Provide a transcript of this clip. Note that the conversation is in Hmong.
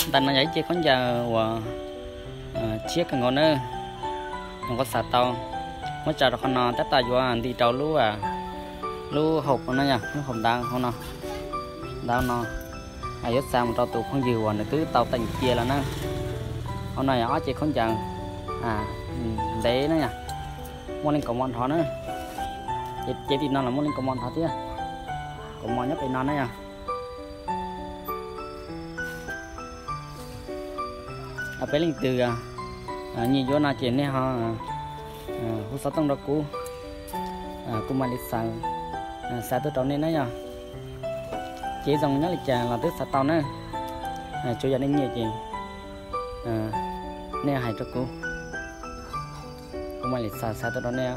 Ntawm no yog ib ce khaub ncaws uas tshiab kawg nkaus na, zoo nkauj xav tau. Muab tso rau qhov no tab tom yuav nti rau lub, lub hauv no yog lub hauv ntawv hauv no, ntawv no yuav xa mus rau tus phooj ywg uas nws twb tau teem cia lawm na. Hauv no yog ob ce khaub ncaws ntev na yog, muaj leej kaum mo nrho na. Ces cev tim no los muaj leej kaum mo nrho thiab, kaum mo nyob pem no na yog. Peb leej twg nyiam yuav no ces nej ho hu xov tooj rau kuv, kuv mam li xaws xa tuaj rau nej na yog. Cev zoo nyob li cas los twb xav tau na, tsuas yog nej nyiam ces nej hais rau kuv, kuv mam li xaws xa tuaj rau nej.